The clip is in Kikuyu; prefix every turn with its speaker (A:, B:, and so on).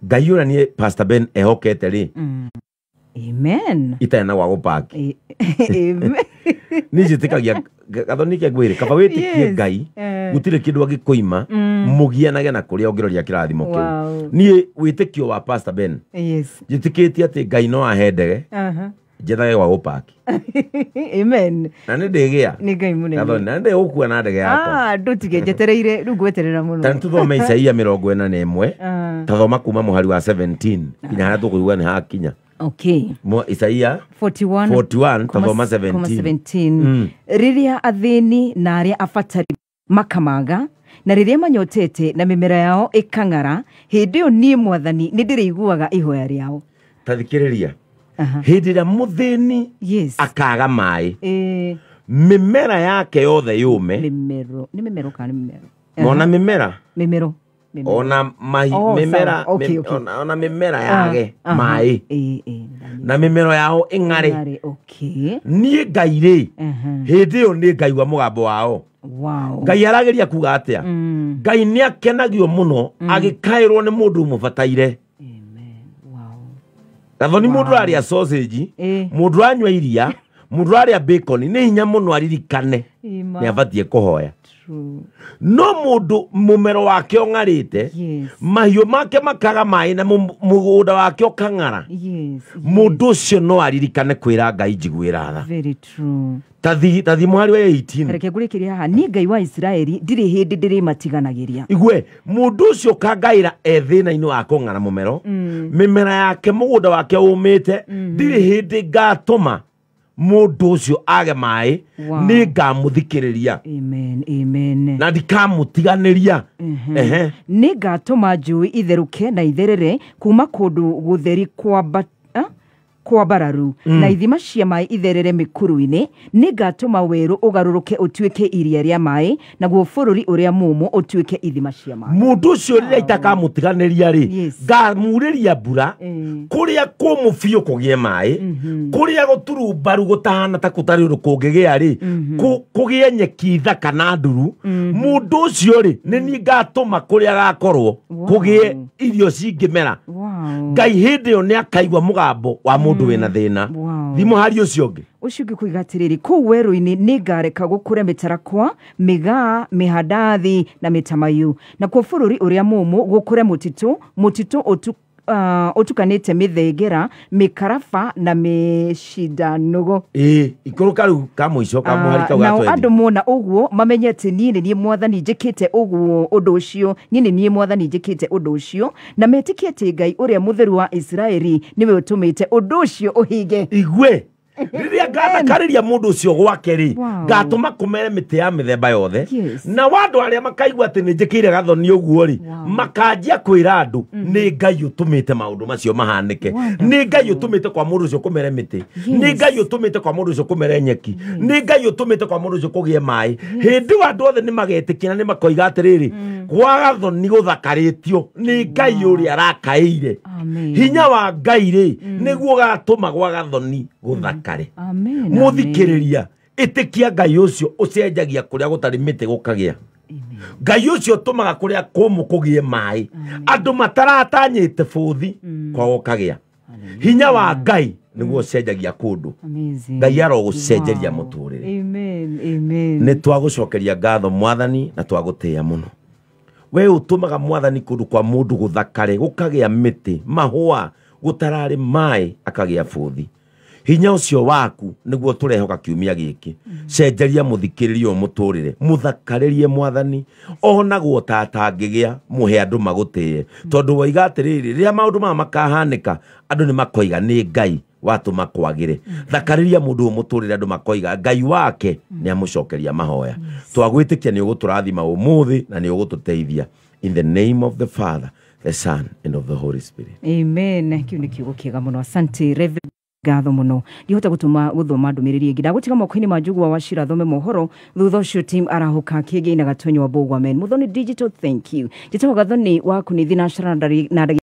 A: Ngai ũrĩa niĩ Pastor Ben ehokete rĩ,
B: Amen.
A: itarĩ na gwa gũpaki.
B: Amen.
A: Niĩ njĩtĩkagia Gathoni, ke ngwĩre kaba wĩtĩkie Ngai, gũtirĩ kĩndũ angĩkũima mũgianage na kũrĩa ũngĩroria kĩrathimo kĩu. Niĩ wĩtĩkio wa Pastor Ben, njĩtĩkĩtie atĩ Ngai no ahe ndege, njethage gwa gũpaki.
B: Amen.
A: Na nĩ ndĩgĩa
B: Nĩ Ngai mũnene.
A: Gathoni, na nĩ ndĩgũkua na ndege yakwa.
B: Ah, ndũtige njetereire rĩu, ngweterera mũno.
A: Ta nĩtũthome Isaia 41. Tathoma kuma mũhari wa 17 nginya harĩa tũkũigua nĩ hakinya. Isaia
B: 41.
A: 41, tathoma
B: kuma
A: 17.
B: 17. Rĩrĩa athĩni na arĩa abatari makamaga, na rĩrĩa manyotete na mĩmera yao ĩkang'ara, hĩndĩ ĩyo niĩ Mwathani nĩ ndĩrĩiguaga ihoya rĩao.
A: Tathikĩrĩria, hĩndĩ ĩrĩa mũthĩni akaga maĩ, mĩmera yake yothe yũme.
B: Mĩmero nĩ mĩmero kana nĩ mĩmero?
A: Ona mĩmera.
B: Mĩmero. Mĩmero.
A: Ona mahi.
B: Oh,
A: Mĩmera.
B: sawa. Okay.
A: Ona mĩmera yage maĩ
B: Nĩ
A: na mĩmero yao ĩng'are,
B: Ng'are, okay.
A: Niĩ Ngai rĩ, hĩndĩ ĩyo nĩ ngaigua mũgambo wao. Ngai arageria kuga atĩa? Ngai nĩ akenagio mũno agĩkaĩrwo nĩ mũndũ ũmũbataire.
B: Amen. Wow.
A: Gathoni, mũndũ ũrarĩa sausage, mũndũ ũranyua iria, mũndũ ũrarĩa bacon, nĩ hinya mũno aririkane
B: Ima.
A: nĩ abatiĩ kũhoya.
B: True.
A: No mũndũ mũmero wake ũng'arĩte, mahiũ make makaga maĩ na mũgũnda wake ũkang'ara, mũndũ ũcio no aririkane kwĩra Ngai, njiguĩra tha.
B: Very true.
A: Tathi mũhari wa 18.
B: Reke ngũrĩkĩrie haha. Niĩ Ngai wa Isiraeli ndirĩ hĩndĩ ndĩrĩmatiganagĩria.
A: Igue, mũndũ ũcio ũkangaĩra e thĩna-inĩ wa kũng'ara mũmero, mĩmera yake, mũgũnda wake ũmĩte, ndirĩ hĩndĩ ngatũma mũndũ ũcio age maĩ. Nĩ ngamũthikĩrĩria.
B: Amen, amen.
A: Na ndikamũtiganĩria. Ehe.
B: Nĩ ngatũma njũĩ itherũke na itherere kuma kũndũ gũtheri kwambararu, na ithima cia maĩ itherere mĩkuru-inĩ. Nĩ ngatũma werũ ũgarũrũke ũtuĩke iria rĩa maĩ, naguo bũrũri ũrĩa mũũmũ ũtuĩke ithima cia maĩ.
A: Mũndũ ũcio rĩrĩa itakamũtiganĩria rĩ, ngamurĩria mbura, kũrĩa kũmũ biũ kũgĩe maĩ, kũrĩa gũturumbaru gũtahana ta kũtarĩ ũndũ kũngĩgĩa rĩ, kũgĩe nyeki thaka na nduru. Mũndũ ũcio rĩ, nĩ niĩ ngatũma kũrĩa gakorwo kũgĩe irio cingĩmera. Ngai hĩndĩ ĩyo nĩ akaigua mũgambo wa mũndũ wĩna thĩna. Thimũ hari ũcio ũngĩ.
B: Ũcio ũngĩ kũiga atĩrĩrĩ, kũu werũ-inĩ nĩ ngareka gũkũre mĩtarakwa, mĩgaa, mĩhandathi na mĩtamaiyũ, nakuo bũrũri ũrĩa mũũmũ gũkũre mũtitũ, mũtitũ ũtukanĩte mĩthengera, mĩkaraba na mĩcindanũgũ.
A: Ĩĩ, ikũrũka rĩu ka mũico ka mũhari kau ga
B: Nao
A: 20.
B: andũ mona ũguo mamenye atĩ niĩ nĩ niĩ Mwathani njĩkĩte ũguo ũndũ ũcio, niĩ nĩ niĩ Mwathani njĩkĩte ũndũ ũcio, na metĩkie atĩ Ngai ũrĩa mũtheru wa Isiraeli nĩwe ũtũmĩte ũndũ ũcio ũhinge.
A: Igue, rĩrĩa ngathakarĩria mũndũ ũcio gwake rĩ, ngatũma kũmere mĩtĩ ya mĩthemba yothe, na andũ arĩa makaigua atĩ nĩ njĩkĩire Gathoni ũguo rĩ, makanjia kwĩra andũ nĩ Ngai ũtũmĩte maũndũ macio mahanĩke, nĩ Ngai ũtũmĩte kwa mũndũ ũcio kũmere mĩtĩ, nĩ Ngai ũtũmĩte kwa mũndũ ũcio kũmere nyeki, nĩ Ngai ũtũmĩte kwa mũndũ ũcio kũgĩe maĩ. Hĩndĩ ĩyo andũ othe nĩ magetĩkia na nĩ makoiga atĩrĩrĩ, gwa Gathoni gũthakarĩtio nĩ Ngai ũrĩa arakaĩire.
B: Amen.
A: Hinya wa Ngai rĩ, nĩguo gatũma gwa Gathoni gũthakare.
B: Amen.
A: Mũthikĩrĩria, ĩtĩkia Ngai ũcio ũcenjagia kũrĩa gũtarĩ mĩtĩ gũkagĩa, Ngai ũcio ũtũmaga kũrĩa kũmũ kũgĩe maĩ, andũ mataratanyĩte bũthi kwao gũkagĩa. Hinya wa Ngai nĩguo ũcenjagia kũndũ.
B: Amazing.
A: Ngai arogũcenjeria mũtũrĩre.
B: Amen. Amen.
A: Nĩ twagũcokeria ngatho, Mwathani, na twagũtĩĩa mũno, we ũtũmaga, Mwathani, kũndũ kwa mũndũ gũthakare, gũkagĩa mĩtĩ, mahũa, gũtararĩ maĩ akagĩa bũthi. Hinya ũcio waku nĩguo tũrehoka kiumia gĩkĩ. Cenjeria mũthikĩrĩria ũyũ mũtũrĩre, mũthakarĩrie, Mwathani, onagwo ta atangĩgĩa, mũhe andũ magũtĩe, tondũ woiga atĩrĩrĩ, rĩrĩa maũndũ maya makahanĩka, andũ nĩ makoiga nĩ Ngai watũma kwagĩre. Thakarĩria mũndũ ũyũ mũtũrĩre, andũ makoiga Ngai wake nĩ amũcokeria mahoya. Twagwĩtĩkia nĩ ũgũtũrathima ũmũthĩ na nĩ ũgũtũteithia. In the name of the Father, the Son and of the Holy Spirit.
B: Amen. Kĩu nĩ kiugo kĩega mũno. Asante, Reverend, ngatho mũno. Ndihota gũtũma gũthoma ndũmĩrĩri ĩngĩ, ndagũtiga moko-inĩ ma Njũgũa wa Cira thome mohoro. Thutha ũcio team arahũka kĩngĩ na Gatonyo wa Mbũgua. Amen. Mũthoni Digital, thank you. Njĩtagwo Gathoni wa Kunithi na Cara na ndagĩtarĩ.